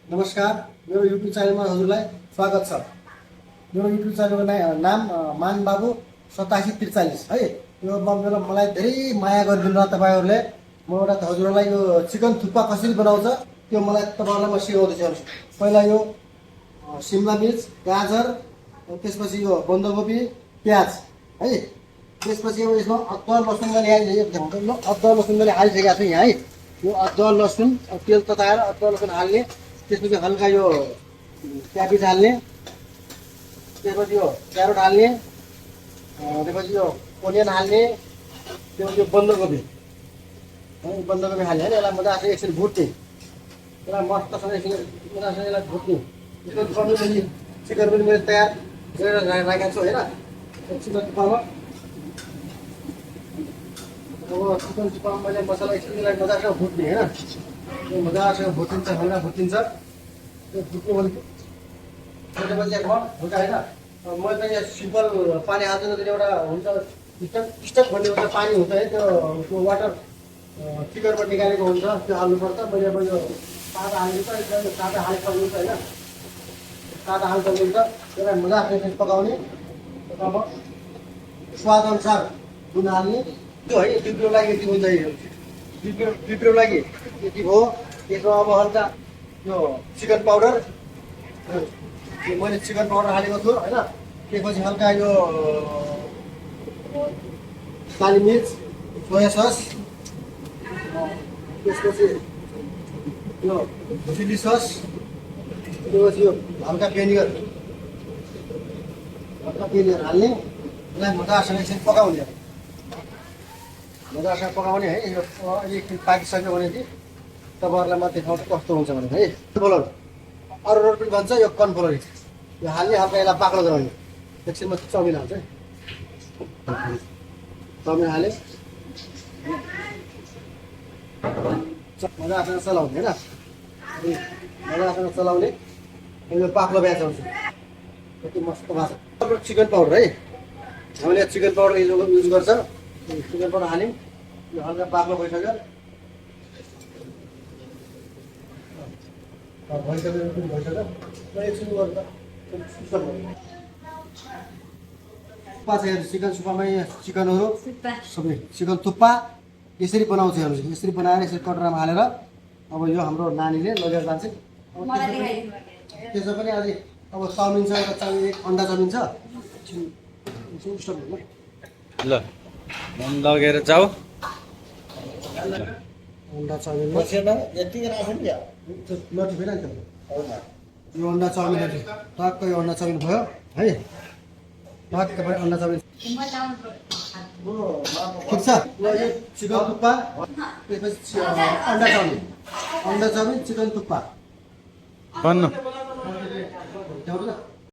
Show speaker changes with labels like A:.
A: नमस्कार, मेरो युट्युब च्यानलमा हजुरलाई स्वागत छ। मेरो युट्युब च्यानलको नाम मानबाबु 8743 है। यो मलाई धेरै माया गरिदिनु र तपाईँहरूले म एउटा हजुरलाई यो चिकन थुक्पा कसरी बनाउँछ त्यो मलाई तपाईँहरूलाई म सिकाउँदैछु। पहिला यो सिमला मिर्च, गाजर, त्यसपछि यो बन्दाकोपी, प्याज है। त्यसपछि अब यसमा अदुवा लसुन मैले अदुवा लसुन मैले हालिसकेको छु यहाँ है। यो अदुवा लसुन तेल तताएर अदुवा लसुन हाल्ने, त्यसपछि हल्का यो क्याबेज हाल्ने, त्यसपछि यो क्यारोट हाल्ने, त्यसपछि यो ओनियन हाल्ने, त्यसपछि यो बन्दाकोपी हाल्ने होइन। यसलाई मजाले एकछिन भुट्ने, यसलाई मस्तसँग एकछिन मजासँग यसलाई भुट्ने। चिकन पनि मैले तयार गरेर राखेको छु होइन। चिकन थुक्पामा अब चिकन थुक्पामा मैले मसला एकछिन यसलाई मजासँग भुट्ने होइन। त्यो मजासँग भुटिन्छ, हल्का भुटिन्छ। त्यो भुट्नु त्यसपछि हुन्छ होइन। मैले त यहाँ सिम्पल पानी हाल्दैन, एउटा हुन्छ स्टक भन्ने हुन्छ, पानी हुन्छ है। त्यो वाटर चिकनबाट निकालेको हुन्छ, त्यो हाल्नुपर्छ। मैले अब यो सादा हालिदिन्छ, एकदम सादा हालिसक्नुहुन्छ होइन। सादा हालिसक्नुहुन्छ, त्यसलाई मजाले पकाउने। अब स्वादअनुसार नुन हाल्ने त्यो है। बिग्रो लागि यति हुन्छ, बिग्रो लागि यति भयो। त्यसमा अब हल्का यो चिकन पाउडर, मैले चिकन पाउडर हालेको छु होइन। त्यसपछि हल्का यो काली मिर्च, सोया सस, त्यसपछि यो चिल्ली सस, त्यसपछि यो हल्का भिनेगर हाल्ने। यसलाई मजासँग एकछिन पकाउने, मजासँग पकाउने है। यो एकछिन पाकिसक्यो भने चाहिँ तपाईँहरूलाई म देखाउँछु कस्तो हुन्छ भने है। कर्नफ्लोर अरू पनि भन्छ, यो कर्नफ्लोर यो हाल्ने, हल्का यसलाई बाक्लो गराउने। एकछिन म चाउमिन हाल्छु है। चाउमिन हालेँ, मजासँग चलाउने होइन। मजासँग चलाउने, यो बाक्लो ब्याच आउँछ। कति मस्त भएको छ। चिकन पाउडर है, हामीले चिकन पाउडर युज गर्छ। चिकन पाउडर हाल्यौँ, यो हल्का बाक्लो भइसक्यो। थुक्पा छ चिकन सुक्पामै, चिकनहरू सबै चिकन थुक्पा यसरी बनाउँछ। यसरी बनाएर यसरी कटोरामा हालेर अब यो हाम्रो नानीले लगेर जान्छ। त्यसमा पनि अलिक अब चाउमिन छ, एक अन्डा चाउमिन छ।
B: ल लगेर जाऊ।
A: अन्डा चाउमिन यो अन्डा चाउमिन टक्कै यो अन्डा चाउमिन भयो है। टक्कै भयो अन्डा चाउमिन, ठिक छ। यो चिकन थुक्पा, त्यसपछि अन्डा चाउमिन, चिकन थुक्पा
B: भन्नु।